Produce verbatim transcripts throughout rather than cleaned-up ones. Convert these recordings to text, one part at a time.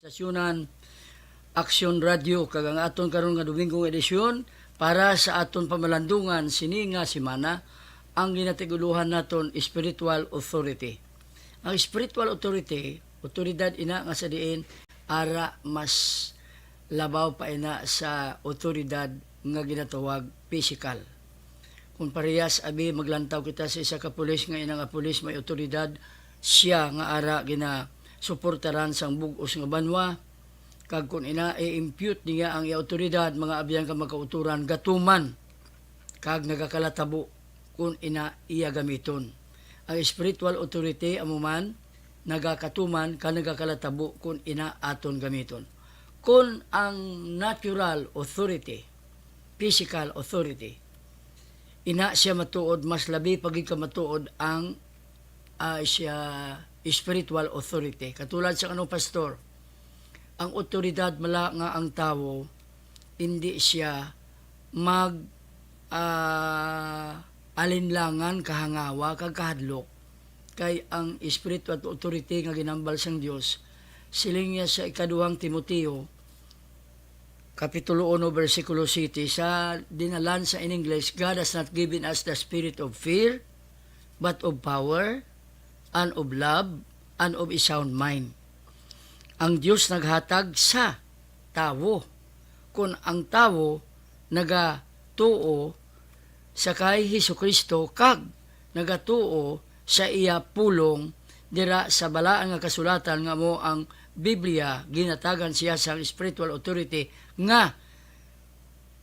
Stasyonan Aksyon Radio, kag ang aton karon nga Domingo nga edisyon para sa aton pamalandungan sini nga semana, ang ginatig-ulohan naton spiritual authority. Ang spiritual authority, otoridad ina nga sa diin ara mas labaw pa ina sa otoridad nga ginatawag pisikal. Kung parehas, abi, maglantaw kita sa isa ka pulis nga ina nga pulis may otoridad, siya nga ara ginasuportaran sang bug-os nga banwa, kag kun ina i-impute niya ang iya otoridad, mga abyan ka magkautoran, gatuman kag nagakalatabo kun ina iya gamiton. Ang spiritual authority amo man nagakatuman kag nagakalatabo kun ina aton gamiton. Kun ang natural authority, physical authority, ina siya matuod, mas labi pa gid ka matuod ang, ah, siya spiritual authority. Katulad sa ano, pastor, ang otoridad mala nga ang tawo hindi siya mag, ah, alinlangan, kahangawa, kag kahadlok. Kay ang spiritual authority nga ginambal sang Dios, siling niya sa ikaduhang Timoteo, Kapitulo uno, bersikulo siyete, sa dinalan sa in English, "God has not given us the spirit of fear, but of power, and of love, and of a sound mind." Ang Dios naghatag sa tawo, kun ang tawo nagatuo sa kay Jesu-Cristo kag nagatuo sa iya pulong dira sa Balaan nga Kasulatan, nga amo ang Biblia, ginatagan siya sang spiritual authority nga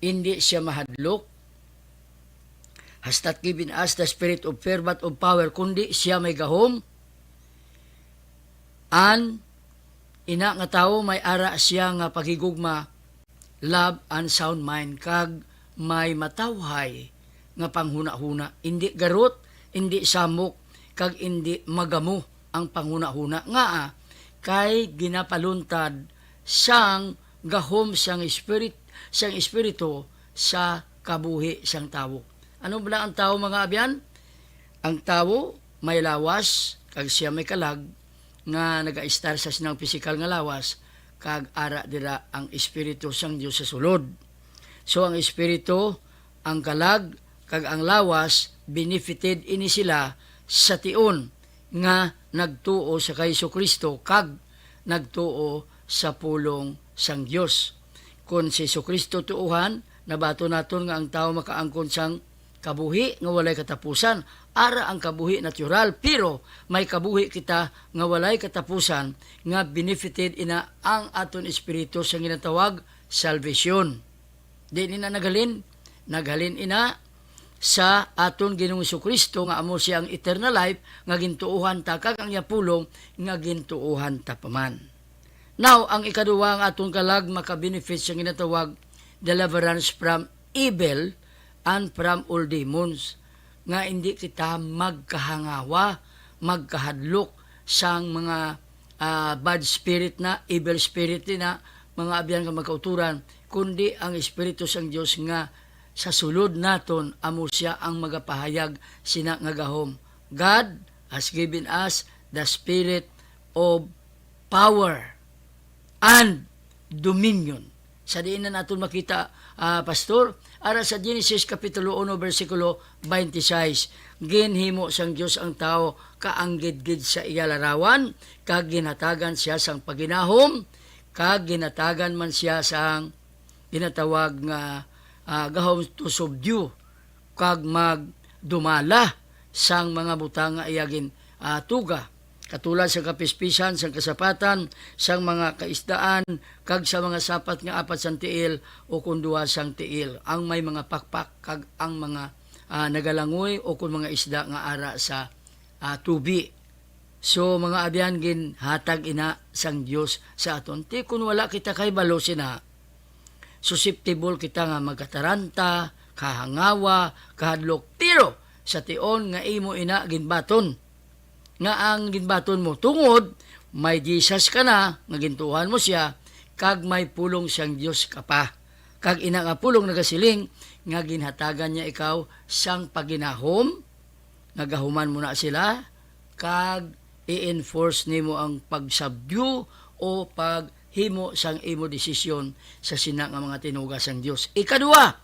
indi siya mahadlok. "Has not given us the spirit of fear, but of power," kundi siya may gahom. An ina nga tawo may ara siya nga paghigugma, love and sound mind, kag may matawhay nga panghunahuna, indi garot, indi samok, kag indi magamo ang panghunahuna, ngaa kay ginapaluntad sang gahom sang Spirit, sang Espiritu sa kabuhi sang tawo. Ano bala ang tawo, mga abyan? Ang tawo may lawas, kag siya may kalag nga nagaistar sa sinang pisikal nga lawas, kag ara dira ang Espiritu sang Dios sa sulod. So, ang Espiritu, ang kalag, kag ang lawas, benefited ini sila sa tion nga nagtuo sa kay Jesu-Cristo kag nagtuo sa pulong sang Dios. Kon si Jesu-Cristo tuohan, nabaton naton nga ang tawo makaangkon sang kabuhi nga walay katapusan. Ara ang kabuhi natural, pero may kabuhi kita nga walay katapusan, nga benefited ina ang aton espiritu sa ginatawag salvation. Di ina naghalin, naghalin ina sa aton Ginoong Jesu-Cristo, nga amo siya ang eternal life nga gintuohan ta, kag ang iya pulong nga gintuohan ta pa man. Now, ang ikaduha nga aton kalag makabenefit sa ginatawag deliverance from evil and from all demons, nga hindi kita magkahangawa, magkahadlok sang mga, ah, bad spirit na, evil spirit na, mga abyan nga magkauturan, kundi ang Espiritu sang Dios nga sa sulod naton, amo siya ang magapahayag sina nga gahom. God has given us the spirit of power and dominion. Sa diin na naton makita, ah, Pastor? Ara sa Genesis Kapitulo uno, bersikulo twenty-six, "Ginhimo sang Dios ang tawo kaanggidgid sa iya larawan, kag ginhatagan siya sang paginahom, kag ginhatagan man siya sang ginatawag nga, ah, gahom to subdue, kag magdumala sang mga butang nga iya gin, ah, tuga, katulad sang kapispisan, sang kasapatan, sang mga kaisdaan, kag sa mga sapat nga apat sang tiil, o kon duha sang tiil, ang may mga pakpak, kag ang mga, ah, nagalangoy, o kon mga isda nga ara sa, ah, tubi." So, mga abyan, ginhatag ina sang Dios sa aton. Ti, kun wala kita kahibalo sina, susceptible kita nga magkataranta, kahangawa, kahadlok. Pero sa tion nga imo ina ginbaton, nga ang ginbaton mo tungod may Jesus ka na, nga gintuohan mo siya, kag may pulong sang Dios ka pa. Kag ina nga pulong nagasiling nga ginhatagan niya ikaw sang paginahom, nga gahuman mo na sila, kag i-enforce nimo ang pagsabdyu o pag himo sang imo desisyon sa sina nga mga tinuga sang Dios. Ikaduha,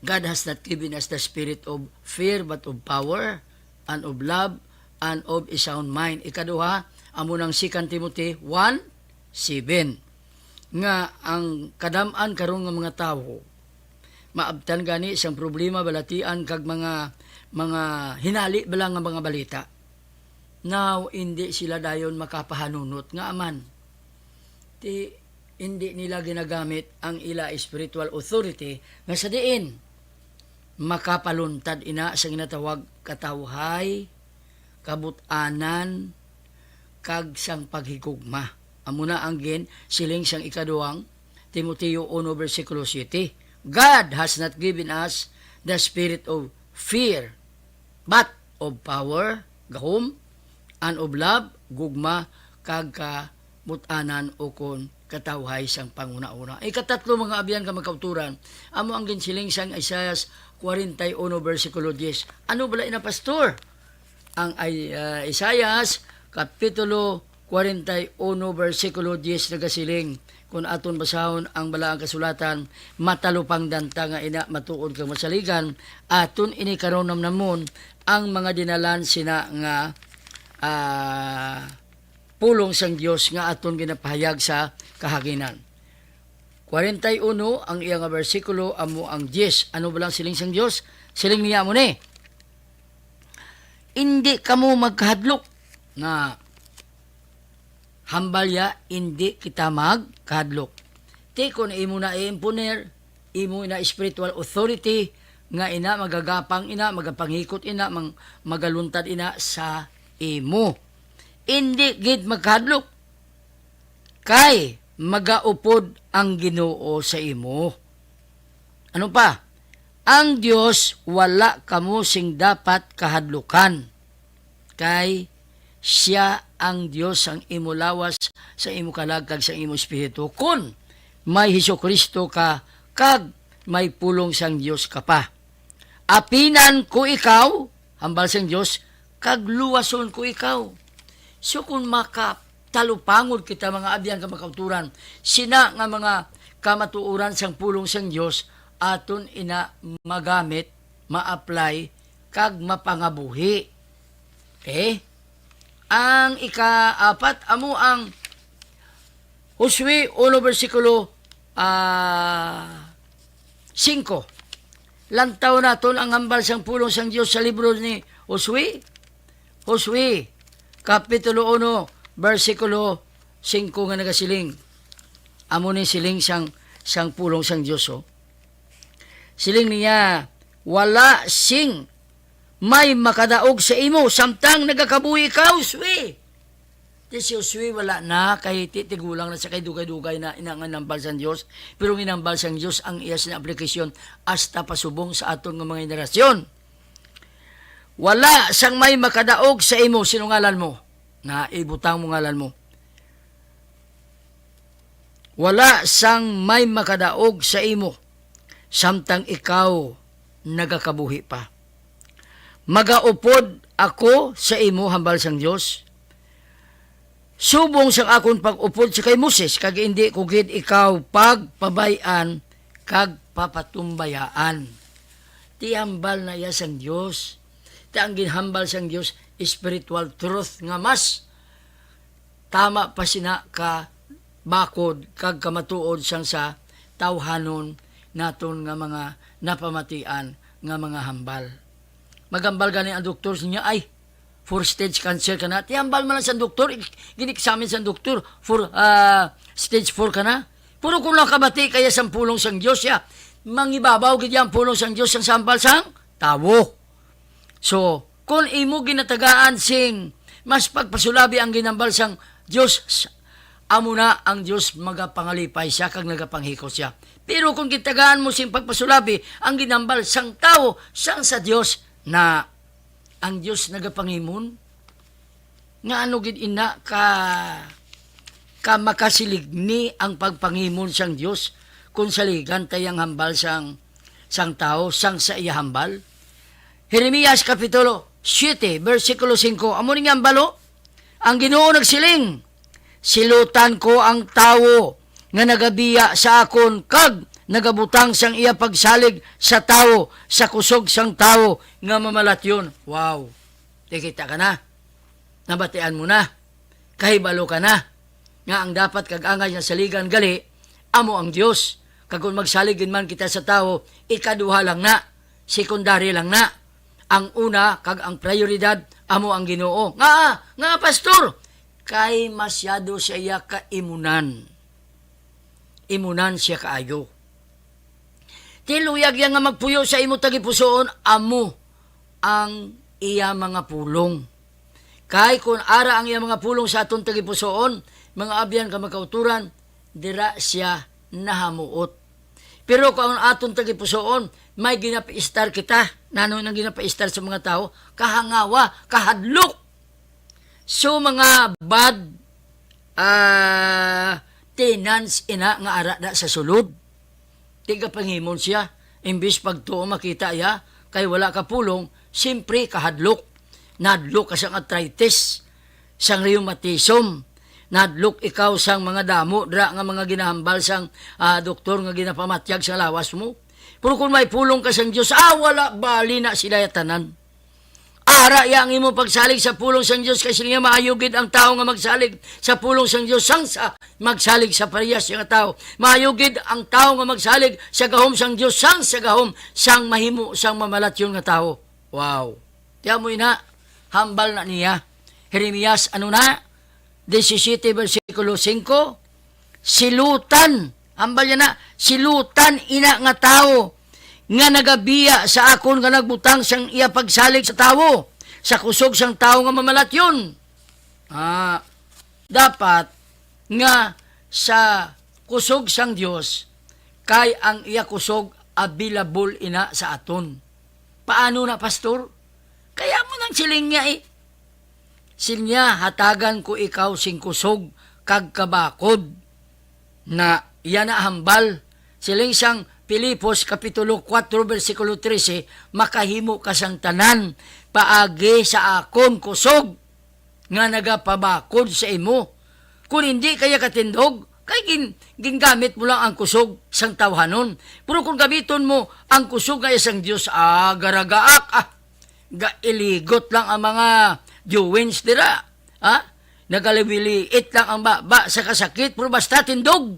God has not given us the spirit of fear, but of power, and of love, and of a sound mind. Ikaduha, amo nang Second Timothy one seven, nga ang kadam-an karon nga mga tawo maabtan gani sang problema, balatian, kag mga, mga hinali bala nga mga balita. Now, indi sila dayon makapahanunot nga aman. Ti, indi nila ginagamit ang ila spiritual authority nga sa diin makapaluntad ina sa ginatawag katawhay, kabut-anan, kag sang paghigugma. Amo na ang gin siling sang ikaduhang Timoteo uno bersikulo siete, "God has not given us the spirit of fear, but of power," gahom, "and of love," gugma, kag kabut-anan ukon katawhay sang panghunahuna. Ikatatlo, mga abyan ka magkauturan, amo ang ginsiling sang Isaias forty-one, bersikulo diyes. Ano bala ina, Pastor? Ang ay, ah, Isaias, Kapitulo forty-one, bersikulo diyes nagasiling, kung aton basahon ang Balaang Kasulatan, matalupangdan ta nga ina matuod kag masaligan, aton ini karon namnamon ang mga dinalan sina nga, ah, pulong sang Dios nga aton ginapahayag sa kahanginan. Forty-one, ang iya nga bersikulo amo ang diyes. Ano ba lang siling sang Dios? Siling niya amo ni, "Indi kamo magkahadlok." Na hambal ya, indi kita magkahadlok. Ti kon imo na i-imponer, imo na spiritual authority nga ina magagapang ina, magapanghikot ina, mang-, magaluntad ina sa imo. Indi gid magkahadlok, kay magaupod ang Ginoo sa imo. Ano pa? Ang Dios, wala kamo sing dapat kahadlukan, kay sia ang Dios sang imo lawas, sa imo kalag, kag sa imo espiritu, kun may Jesu-Cristo ka, kag may pulong sang Dios ka pa. Apinan ko ikaw, hambal sang Dios, kag luwason ko ikaw. So, kung makatalupangod kita, mga abyan ka makauturan, sina nga mga kamatuoran sang pulong sang Dios, aton ina magamit, ma-apply, kag mapangabuhi. Okay? Ang ikaapat, amo ang Josue uno, bersikulo, ah, singko. Lantaw naton ang hambal sang pulong sang Dios sa libro ni Josue. Josue, Kapitulo uno, bersikulo singko nga nagasiling. Amo ni siling sang, sang pulong sang Dios, oh. Siling niya, "Wala sing may makadaog sa imo, samtang nagakabuhi ka, Josue." Ti si Josue wala na, kay ti-, tigulang na siya, kay dugay-dugay na ina nga nambal sang Dios. Pero ginambal sang Dios ang iya sing aplikasyon hasta pasubong sa aton nga mga henerasyon. "Wala sang may makadaog sa imo." Sino ngalan mo? Na ibutang mo ngalan mo. "Wala sang may makadaog sa imo, samtang ikaw nagakabuhi pa. Magaupod ako sa imo," hambal sang Dios, "subong sang akon pag-upod sa kay Moses, kag indi ko gid ikaw pagpabay-an kag papatumbayaan." Ti hambal na iya sang Dios. Ti ang ginhambal sang Dios, spiritual truth nga mas tama pa sina ka bakod kag kamatuod sang sa tawhanon naton nga mga napamatian nga mga hambal. Maghambal gani ang doktor niya, "Ay, four stage cancer ka na." Ti hambal man lang sa doktor, ik-, gin-examine sa doktor, "Four, ah, stage four ka na." Pero kung nakabati kaya sang pulong sang Dios siya, mangibabaw gid ang pulong sang Dios sang sa hambal sang tawo. So, kung imo ginatagaan sing mas pagpasulabi ang ginambal sang Dios, s-, amo na ang Dios magapangalipay siya kag nagapanghikot siya. Pero kung gitagaan mo sing pagpasulabi ang ginambal sang tawo, sang sa Dios na ang Dios nagapangimon, nga ano gid ina ka, ka makasiligni ang pagpangimon sang Dios kung saligan ta ang hambal sang, sang tawo, sang sa iya hambal? Jeremias Kapitulo siete, bersikulo singko, amo ni nga hambal, oh. Ang Ginoo nagsiling, Silutan ko ang tawo nga nagabiya sa akon kag nagabutang sang iya pagsalig sa tawo, sa kusog sang tawo nga mamalatyon. Wow! Nakita ka na? Nabatian mo na? Kahibalo ka na nga ang dapat kag angay nga saligan gali amo ang Dios. Kag kon magsalig gid man kita sa tawo, ikaduha lang na, sekundary lang na. Ang una kag ang prioridad amo ang Ginoo. Nga, nga, pastor, kay masyado siya kaimunan. Imunan siya kaayo. Ti luyag iya nga magpuyo sa imo tagipusoon, amo ang iya mga pulong. Kay kon ara ang iya mga pulong sa aton tagipusoon, mga abyan ka magkauturan, dira siya nahamuot. Pero kung aton tagipusoon, may ginapaistar kita. Nano nang ginapaistar sa mga tawo? Kahangawa, kahadlok. So, mga bad, ah, tenants ina nga ara na sa sulod. Tigapangimon siya, imbis pagtuo makita iya, kay wala ka pulong, simpre kahadlok. Nadlok ka sang arthritis, sang rheumatism, nadlok ikaw sang mga damo dira nga mga ginahambal sang, ah, doktor nga ginapamatyag sa lawas mo. Pero kung may pulong ka sang Dios, ah, wala bali na sila tanan. Ara iya ang imo pagsalig sa pulong sang Dios, kay siling niya, maayo gid ang tawo nga magsalig sa pulong sang Dios sang sa magsalig sa parehas nga tawo. Maayo gid ang tawo nga magsalig sa gahom sang Dios sang sa gahom sang mahimo sang mamalatyon nga tawo. Wow. Tiyan mo ina, hambal na niya. Jeremias, ano na? Disisiyete, bersikulo singko, silutan. Hambal niya na, silutan ina nga tawo nga nagabiya sa akon nga nagbutang sang iya pagsalig sa tawo, sa kusog sang tawo nga mamalatyon. Ah, dapat nga sa kusog sang Dios, kay ang iya kusog available ina sa aton. Paano na, pastor? Kaya mo nang siling niya eh. Siling niya, hatagan ko ikaw sing kusog kag kabakod. Na, iya na hambal. Siling sang Filipos Kapitulo kuwatro, bersikulo trese, makahimo ka sang tanan paagi sa akon kusog nga nagapabakod sa imo. Kung hindi kaya katindog, kay gin-, gingamit mo lang ang kusog sang tawhanon. Pero kung gamiton mo ang kusog nga isang Dios, ah, garagaak, ah, gailigot lang ang mga dewins dira. Ha? Nagaliwiliit lang ang baba sa kasakit, pero basta tindog.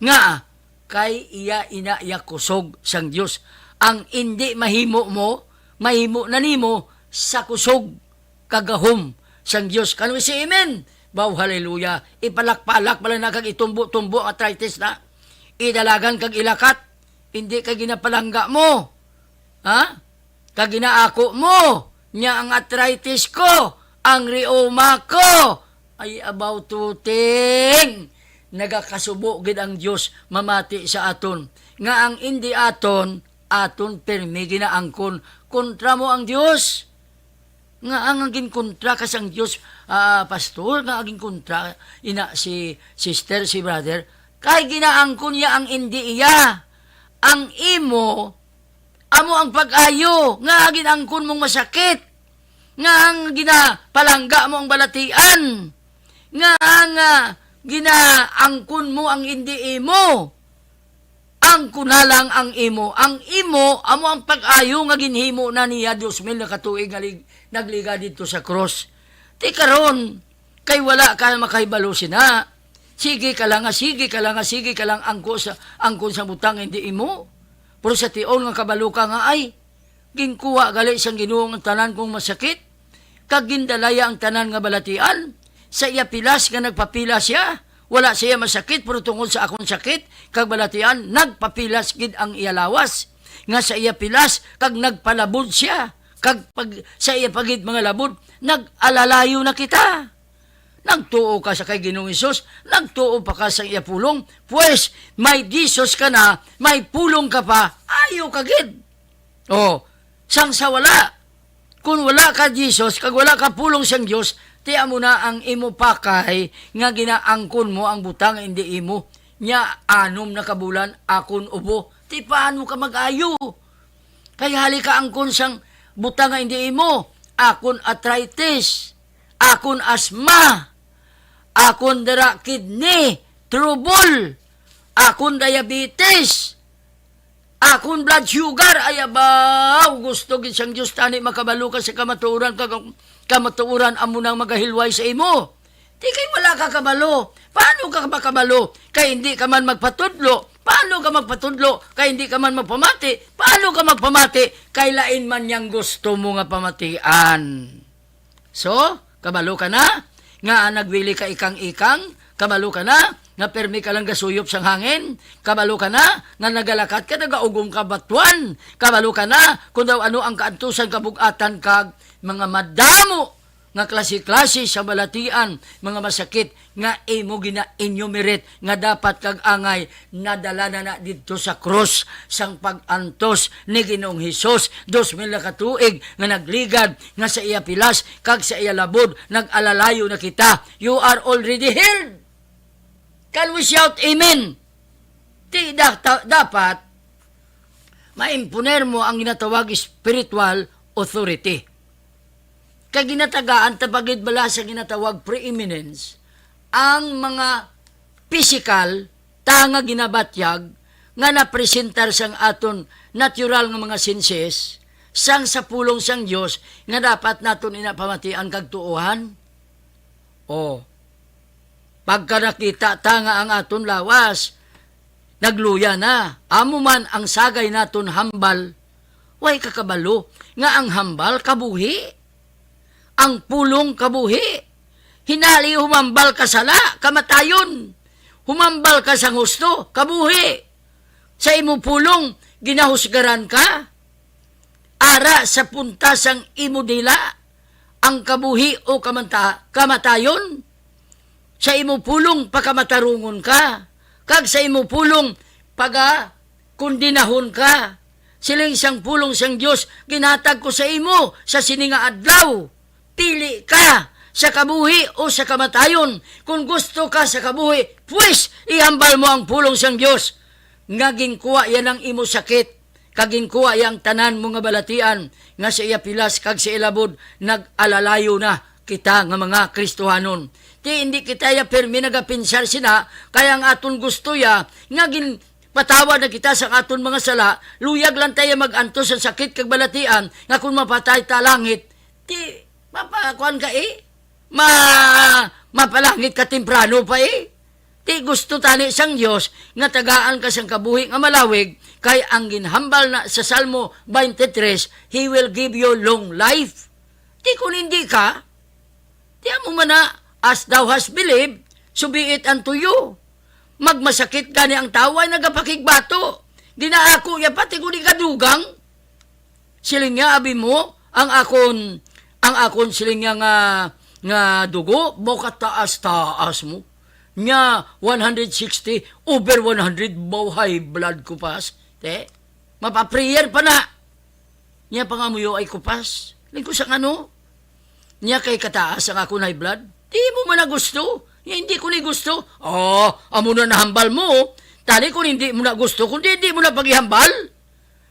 Nga, kay iya ina iya kusog sang Dios. Ang indi mahimo mo, mahimo na nimo sa kusog kagahom sang Dios. Kano si amen? Baw, hallelujah. Ipalakpalak pala na kag itumbo-tumbo ang arthritis na. Idalagan kag ilakat. Hindi ka ginapalangga mo. Ha? Kag ginaako mo, nya ang arthritis ko, ang rheuma ko. Ay, abaw tuting! Nagakasubo gid ang Dios mamati sa aton, nga ang indi aton, aton pirmi ginaangkon. Kontra mo ang Dios. Nga ang ginkontra ka sang Dios, ah, pastor, nga ang ginkontra ina si sister, si brother, kay ginaangkon niya ang indi iya. Ang imo, amo ang pag-ayo nga ginangkon mong masakit, nga ang ginapalangga mo ang balatian, nga ang, ah, ginaangkon mo ang indi imo. Ang kunalang ang imo, ang imo amo ang pag-ayo nga ginhimo na niya dos mil na katuig nga lig-, nagliga didto sa krus. Ti karon, kay wala ka makahibalo sina. Sige ka lang nga, sige ka lang nga, sige ka lang angko sa, angkon sa butang hindi imo. Pero sa tion nga kabalo ka nga, ay, ginkuha gali sang Ginoo ang tanan kong masakit, kag gindalaya ang tanan nga balatian. Sa iya pilas nga nagpapilas siya, wala siya masakit, pero tungod sa akong sakit kag balatian, nagpapilas gid ang iya lawas. Nga sa iya pilas kag nagpalabod siya, kag pag, sa iya pa gid mga labod, nag-alalayo na kita. Nagtuo ka sa kay Ginoong Hesus, nagtuo pa ka sa iya pulong, pues, may Jesus ka na, may pulong ka pa, ayo ka gid. Oh, sang sa wala. Kun wala ka Jesus, kag wala ka pulong sang Dios, ti amo na ang imo pakay nga ginaangkon mo ang butang nga indi imo. Nya, anom na ka bulan, akon ubo. Ti paano ka mag-ayo? Kay hali ka angkon sang butang nga indi imo, akon arthritis, akon asma, akon dira kidney trouble, akon diabetes, akon blood sugar. Ay, abaw, gusto gid sang Dios tani makabalo ka sa kamatuoran, kag ang kamatuoran amo nang magahilway sa imo. Di kay wala ka kabalo. Paano ka makabalo? Kay hindi ka man magpatudlo. Paano ka magpatudlo? Kay hindi ka man magpamati. Paano ka magpamati? Kay lain man yang gusto mo nga pamatian. So, kabalo ka na nga nagwili ka ikang-ikang? Kabalo ka na nga permi ka lang gasuyop sang hangin? Kabalo ka na nga nagalakat ka, nagaugom ka batuan? Kabalo ka na kung daw ano ang kaantusan, kabug-atan, kag mga madamo nga klase-klase sa balatian, mga masakit nga imo gina-enumerate nga dapat kag angay nadala na na didto sa krus sang pag-antos ni Ginoong Hesus, dos mil na ka tuig nga nagligad, nga sa iya pilas kag sa iya labod nag-alalayo na kita. You are already healed. Can we shout amen? Ti da-, ta-, dapat maimponer mo ang ginatawag spiritual authority. Kay ginatagaan ta pa gid bala sa ginatawag preeminence ang mga pisikal ta nga ginabatyag nga napresentar sang aton natural nga mga senses sang sa pulong sang Dios nga dapat naton ina pamatian kag tuohan? O, pagka nakita ta nga ang aton lawas nagluya na, amo man ang sagay naton hambal. Way ka kabalo nga ang hambal kabuhi? Ang pulong kabuhi? Hinali humambal ka sala, kamatayon. Humambal ka sang husto, kabuhi. Sa imo pulong, ginahusgaran ka. Ara sa punta sang imo dila, ang kabuhi o kamanta-, kamatayon. Sa imo pulong, pakamatarungon ka. Kag sa imo pulong, pagakondinahon ka. Siling sang pulong sang Dios, ginhatag ko sa imo sa sini nga adlaw. Pili ka sa kabuhi o sa kamatayon. Kung gusto ka sa kabuhi, pues, ihambal mo ang pulong sang Dios nga ginkuha iya ang imo sakit, kag ginkuha iya ang tanan mo nga balatian, nga sa iya pilas kag sa iya labod nag-alalayo na kita nga mga Kristohanon. Ti hindi kita iya pirmi nagapinsar sina, kay ang aton gusto iya nga ginpatawad na kita sa aton mga sala, luyag lang ta iya mag-antos sa sakit kag balatian, nga kung mapatay ta langit, ti mapakuan ka, eh? Ma-, mapalangit ka temprano pa, eh? Ti gusto tani sang Dios nga tagaan ka sang kabuhi nga malawig, kay ang ginhambal na sa Salmo twenty-three, "He will give you long life." Ti kung hindi ka, ti amo man na, "As thou hast believed, so be it unto you." Magmasakit gani ang tawo ay nagapakigbato. Ginaako niya pati kung di ka dugang. Siling niya, abi mo, ang akon, ang akon, siling niya, nga, nga dugo, mao kataas-taas mo. Nya, one hundred sixty over one hundred, baw high blood ko pas. Te, mapaprayer pa na. Nya, pangamuyo ay ko pas. Lingko sa ano? Nya, kay kataas ang akon high blood. Di mo man na gusto. Nya, hindi ko ni gusto. Oh, amo na nahambal mo. Tali kung hindi mo na gusto, kung di, di mo na paghihambal.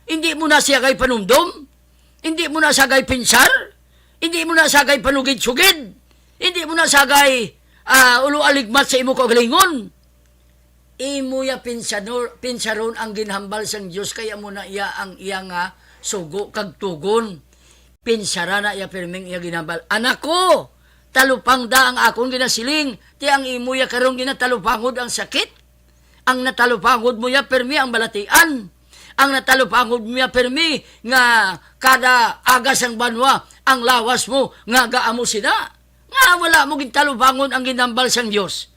Hindi mo na siya kay panumdom. Hindi mo na sagay pinsar. Hindi mo na sagay panugid-sugid. Hindi mo na sagay, ah, ulo aligmat sa imo kaugalingon. Imo ya pinsanor-, pinsaron ang ginhambal sang Dios, kay amo na iya ang iya nga sugo kag tugon. Pinsara na iya pirming iya ginhambal. Anak ko, talupang da ang akon ginasiling, ti ang imo ya karon ginatalupangod ang sakit. Ang natalupangod mo ya pirmi ang balatian. Ang natalupangod mo ya pirmi nga kada aga sang banwa ang lawas mo nga gaamo sina. Nga wala mo gintalupangon ang ginhambal sang Dios.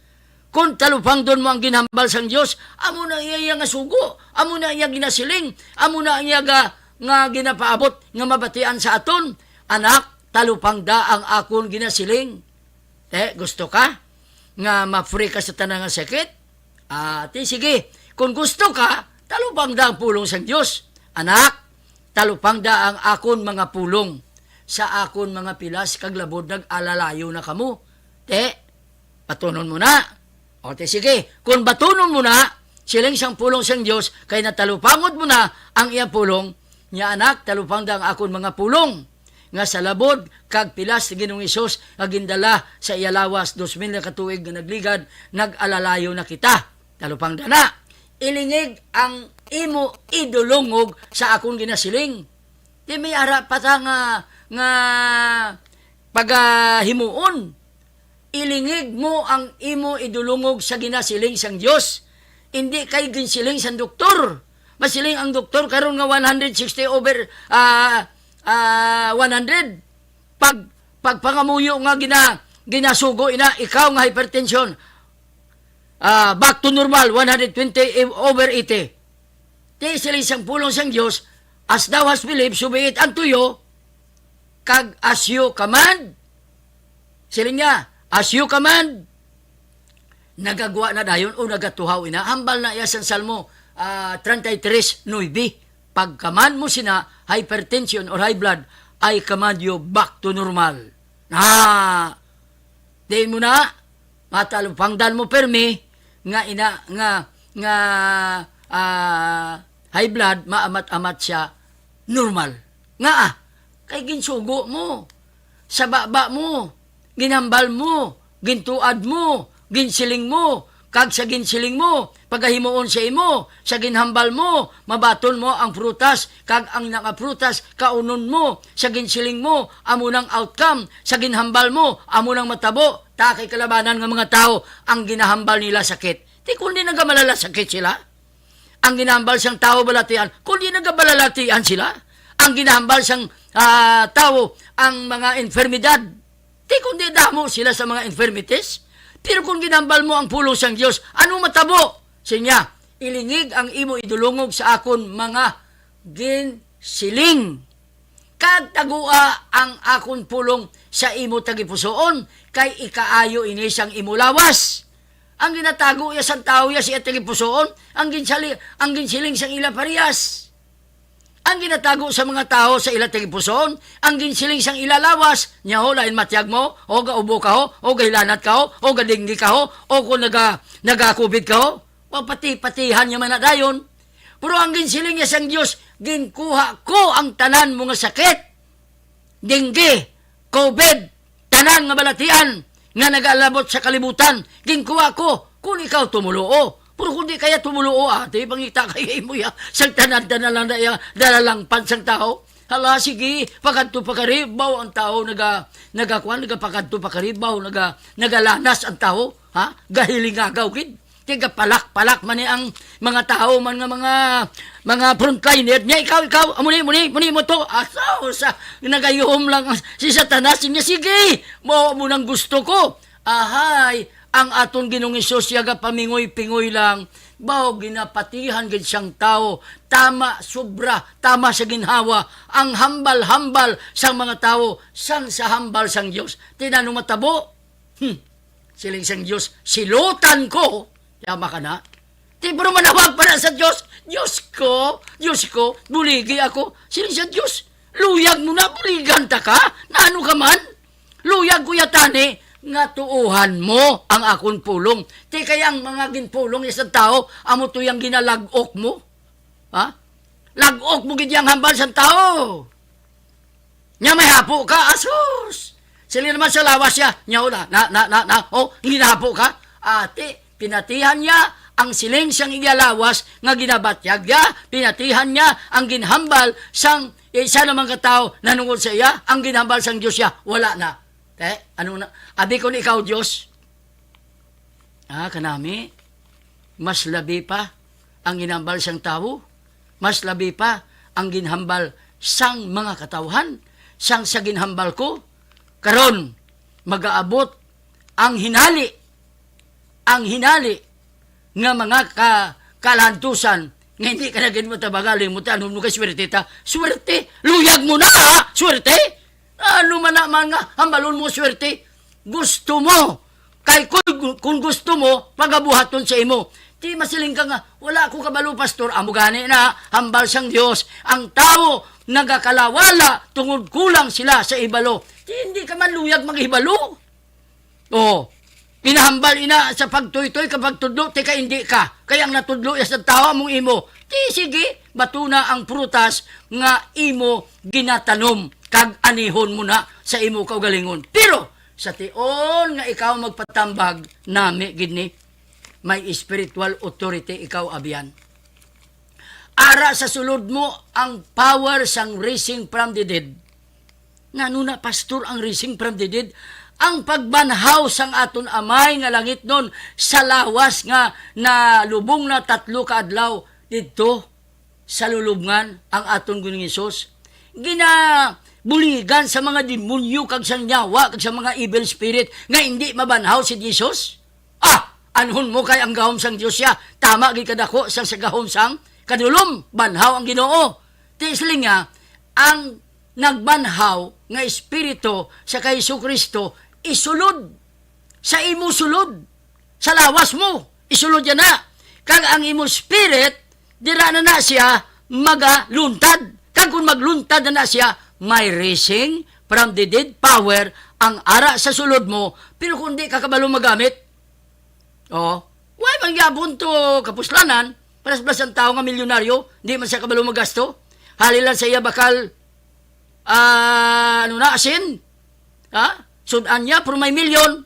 Kung talupangdon mo ang ginhambal sang Dios, amo na iya, iya nga sugo, amo na iya ginasiling, amo na iya ga-, nga ginapaabot nga mabatian sa aton, "Anak, talupangda ang akon ginasiling." Te, gusto ka nga ma-free ka sa tanan nga sakit? Ah, ti sige, kung gusto ka, talupangda ang pulong sang Dios. "Anak, talupangda ang akon mga pulong. Sa akon mga pilas kag labod nag-alalayo na kamo." Te, batunon mo na. O, ti sige, kung batunon mo na, siling sang pulong sang Dios, kay natalupangod mo na ang iya pulong, nya, "Anak, talupangda ang akon mga pulong." nga sa labod kag pilas ni Ginoong Hesus nga gindala sa iya lawas dos mil na ka tuig nga nagligad, nag-alalayo na kita. Talupangdan na, ilingig ang imo idulungog sa akon ginasiling. Di may ara pa ta nga, nga pagahimuon. Ilingig mo ang imo idulungog sa ginasiling sang Dios, indi kay ginsiling sang doktor. Masiling ang doktor karon nga one hundred sixty over, ah, ah, one hundred. Pag, pagpangamuyo nga gina-, ginasugo ina, ikaw nga hypertension, ah, back to normal, one hundred twenty over eighty. Ti siling sang pulong sang Dios, "As thou hast believed, so be it unto you." Kag as you command, siling niya, "As you command," nagagwa na dayon o nagatuhaw ina. Hambal na iya sang Salmo, ah, treinta y tres nuebe, "Pag-command mo sina, hypertension or high blood, I command you back to normal." Na, di mo na, matalupangdan mo permi, nga ina, nga, nga, ah, high blood, maamat-amat siya, normal. Nga, ah, kay ginsugo mo, sa baba mo, ginhambal mo, gintuad mo, ginsiling mo, kag sa ginsiling mo, pagahimuon sa imo, sa ginhambal mo, mabaton mo ang prutas, kag ang nangaprutas, kaunon mo, sa ginsiling mo, amo nang outcome, sa ginhambal mo, amo nang matabo, ta kay kalabanan nga mga tawo, ang ginahambal nila sakit. Ti kundi nagamalala sakit sila? Ang ginahambal sang tawo balatian, kundi nagabalalatian sila? Ang ginahambal sang, ah, tawo ang mga infirmidad, ti kundi damo sila sa mga infirmities? Pero kung ginahambal mo ang pulong sang Dios, ano matabo? Sinya, "Ilingig ang imo idulungog sa akon mga ginsiling." Kag tagua ang akon pulong sa imo tagipusoon, kay ikaayo ini sang imo lawas. Ang ginatago iya sang tawo iya sa iya tagipusoon, ang ginsali-, ang ginsiling sang ila parehas. Ang ginatago sa mga tawo sa ila tagipusoon, ang ginsiling sang ila lawas, nya ho, lain matiyag mo, o gaubo ka ho, o gahilanat ka ho, o gadinggi ka ho, o kung naga-, naga-covid ka ho, papati-patihan niya man na dayon. Pero ang ginsiling niya sang Dios, "Ginkuha ko ang tanan mo nga sakit, dinggi, covid, tanan nga balatian nga nagalabot sa kalibutan, ginkuha ko." Kung ikaw tumuluo, pero kung di kaya tumuluo, ate, pangita kay imo ya, sang tanan-tanan lang na iya, dala lang pan sang tawo. Hala, sige, pakadto pakaribaw ang tawo, naga-, nagakuan, nagapakadto pakaribaw, naga-, nagalanas ang tawo, ha? Gahilingagaw gid. Kay gapalak-palak man ni ang mga tawo man nga mga, mga frontliner niya. "Ikaw, ikaw, amo ni, amo ni, amo ni mo to." Asaw sa nagayuhom lang ang, si Satanas niya, "Sige, mo, mo nang gusto ko." Ahay, ang aton Ginoong Hesus, siya gapamingoy-pingoy lang. Baw, ginapatihan gid siyang tawo. Tama, sobra, tama sa ginhawa. Ang hambal-hambal sang mga tawo, sang sa hambal sang Dios. Tinano matabo? Hmm. Siling sang Dios, "Silutan ko." Yama ka na. Ti, pero manawag pa na sa Dios, "Dios ko, Dios ko, buligi ako." Siling sa Dios, "Luyag mo na, buligan ta ka? Naano ka man? Luyag ko yatani nga tuohan mo ang akon pulong." Ti, kay ang mga ginpulong niya sa tawo, amo to yang ginalag-ok mo. Ha? Lag-ok mo gid yang hambal sa tawo. Nya may hapo ka, asus! Sila naman sa lawas siya. Nya wala, na, na, na, na, oh, ginahapo ka. Ate, pinatihan niya ang siling sang iya lawas nga ginabatyag niya, pinatihan niya ang ginhambal sang isa naman ka tawo nanungod sa iya, ang ginhambal sang Dios siya, wala na. Eh, ano na? Abi ko ni ikaw, Dios. Ah, kanami, mas labi pa ang ginhambal sang tawo, mas labi pa ang ginhambal sang mga katawhan, sang sa ginhambal ko. Karon, magaabot ang hinali, ang hinali nga mga ka-, kalantusan nga hindi ka na gid matabangaling mo, ti, ano mo kay swerte ta? Swerte? Luyag mo na, ha? Swerte? Ano man naman nga, hambalon mo swerte? Gusto mo. Kay kung, kung gusto mo, pagabuhaton sa imo. Ti masiling ka nga, "Wala ko kabalo, pastor." Amo gani na, hambal sang Dios, ang tawo nagakalawala tungod kulang sila sa ibalo. Ti hindi ka man luyag maghibalo. Oh, pinahambal ina sa pagtuytoy ka pagtudlo, ti ka hindi ka. Kay ang natudlo ya sa tawo among imo. Ti sige, Batuna ang prutas nga imo ginatanom, kag anihon mo na sa imo kaugalingon. Pero sa tion nga ikaw magpatambag, nami gid ni, may spiritual authority ikaw, abyan. Ara sa sulod mo ang power sang raising from the dead. Nano na, pastor, ang raising from the dead? Ang pagbanhaw sang aton Amay nga langitnon sa lawas nga nalubong na tatlo ka adlaw didto sa lulubngan ang aton Ginoong Hesus. Ginabuligan sa mga demonyo kag sang yawa kag sa mga evil spirit nga indi mabanhaw si Jesus. Ah, anhon mo kay ang gahom sang Dios siya, tama gid kadako sang sa gahom sang kadulom, banhaw ang Ginoo. Ti siling niya, ang nagbanhaw nga espiritu sa kay Jesu-Cristo isulod sa imo sulod, sa lawas mo, isulod niya na. Kag ang imo spirit, dira na na siya magaluntad. Kag kung magluntad na na siya, may raising from the dead power ang ara sa sulod mo, pero kung di ka kabalo magamit, oh, why man gyapon to kapuslanan? Paras-paras ang tao nga milyonaryo, di man siya kabalo magasto. Halin lang sa iya bakal, ah, ano na, asin? Ha? Sud-an niya, pero may milyon.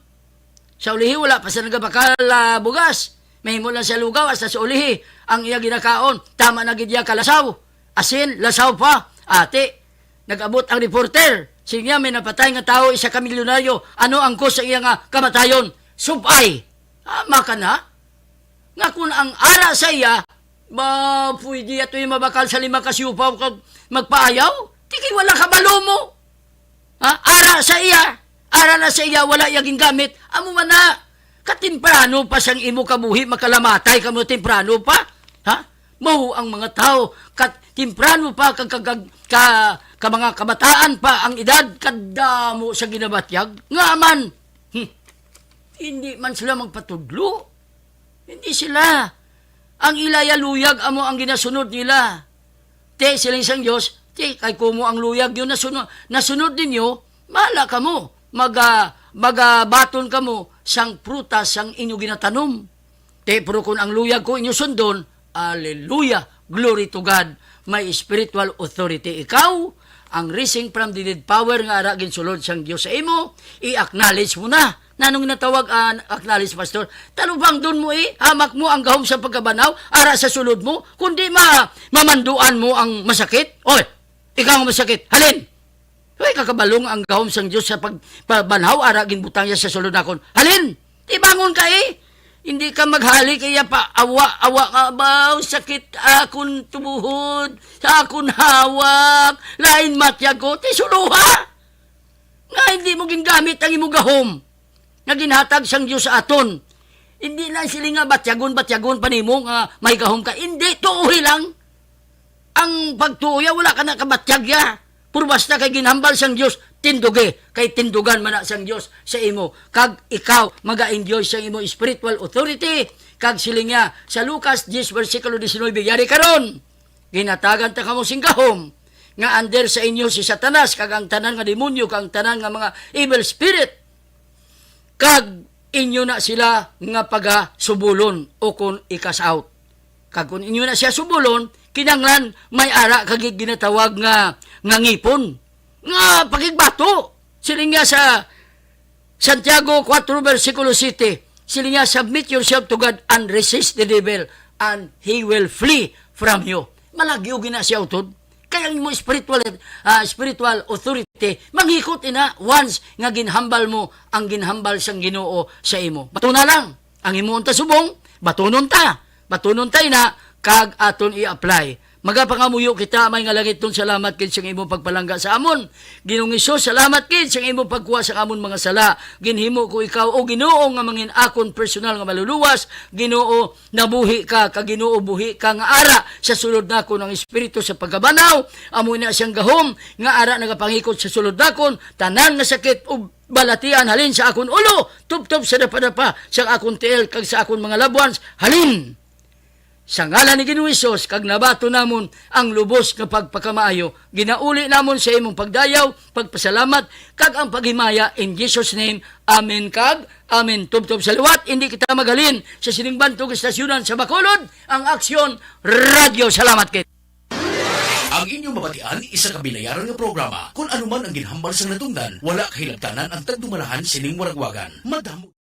Sa ulihi, wala pa siya nagabakal, ah, bugas. Mahimo lang siya lugaw, hasta sa ulihi, ang iya ginakaon. Tama na gid iya kalasaw. Asin, lasaw pa. Ate, nag-abot ang reporter. Siling niya, may napatay nga tawo, isa ka milyonaryo. Ano ang cause sa iya nga kamatayon? Subay. Tama ka na. Nga kun ang ara sa iya, ba, pwede ato yung mabakal sa lima ka siupaw kag magpaayaw? Ti kay wala kabalo mo. Ha? Ara sa iya, ara na sa iya, wala iya gingamit. Amo man na, katemprano pa sang imo kabuhi, makalamatay kamo temprano pa. Ha? Mao ang mga tao, kat temprano pa, ka, ka, ka, ka, ka mga kabataan pa ang edad, kadamo sa ginabatyag. Nga man, hmm, hindi man sila magpatudlo. Hindi sila. Ang ila ya luyag amo ang ginasunod nila. Ti, siling sang Dios, ti, kay kumo ang luyag niyo nasunod, nasunod ninyo, mala kamo, maga, magabaton kamo sang prutas sang inyo ginatanom. Ti, pero kun ang luyag ko inyo sundon, aleluya, glory to God. May spiritual authority ikaw, ang raising from the dead power nga ara ginsulod sang Dios sa imo, i-acknowledge mo na. Nanong natawag, ah, acknowledge, Pastor? Talubangdon mo, eh, hamak mo ang gahom sa pagkabanaw, ara sa sulod mo, kundi ma-, mamanduan mo ang masakit. Oy, ikaw ang masakit, halin! Way kakabalo nga ang gahom sang Dios sa pag-, pagbanhaw, ara ginbutang niya sa sulod nakon. Halin! Tibangon ka, eh! Hindi ka maghali kaya pa, awa, awa nga baw, sakit akon tubuhod, sa akon hawak, lain matyag ko, ti suluha! Nga hindi mo gingamit ang imo gahom nga ginhatag sang Dios sa aton. Hindi lang sila nga batyagon, batyagon pa nimo nga may gahom ka. Hindi, tuohi lang. Ang pagtuo ya, wala ka na kabatyag ya. Pero basta kay ginhambal sang Dios, tindugi, kay tindugan man na sang Dios sa imo. Kag ikaw, maga-enjoy sa imo spiritual authority. Kag siling niya sa Lucas diyes, bersikulo diecinuebe, yari karon, ginatagan ta kamo sing gahom nga under sa inyo si Satanas, kag ang tanan nga demonyo, kag ang tanan nga mga evil spirit, kag inyo na sila nga pagasubulon o kon i-cast out. Kag kon inyo na siya subulon, kinahanglan may ara ka gid ginatawag nga, nga ngipon, nga pakigbato. Siling niya sa Santiago four, bersikulo siete, siling niya, "Submit yourself to God and resist the devil, and he will flee from you." Malagyo gina siya utod. Kay ang imo spiritual, ah, spiritual authority, manghikot ina once nga ginhambal mo ang ginhambal sang Ginoo sa imo. Bato na lang ang imo unta subong, batunon ta. Batunon ta ina, kag aton i-apply. Magapangamuyo kita, may nga langitnon, salamat gid sa imong pagpalangga sa amon. Ginoong Hesus, salamat gid sa imong pagkuha sa amon mga sala. Ginhimo ko ikaw, O Ginoo, nga mangin akon personal nga maluluwas. Ginoo, nabuhi ka, kag Ginoo, buhi ka nga ara sa sulod nakon ang espiritu sa pagkabanaw. Amo na siyang gahom nga ara nagapangikot sa sulod nakon. Tanan nga sakit ug balatian halin sa akon ulo, tubtob sa dapadapa sa akon tiil kag sa akon mga labwans, halin sa ngalan ni Ginoong Hesus, kag nabaton namon ang lubos nga pagpakamaayo. Ginauli namon sa imong pagdayaw, pagpasalamat, kag ang paghimaya. In Jesus' name, amen kag amen. Tubtob sa liwat, hindi kita maghalin sa sining bantog istasyonan sa Bacolod, ang Aksyon Radyo. Salamat kit. Inyo mabatian, isa ka binayaran nga programa. Kon ano man ang ginhambal sang natungdan, wala kahilabtanan ang tagdumalahan sining waragwagan. Madamo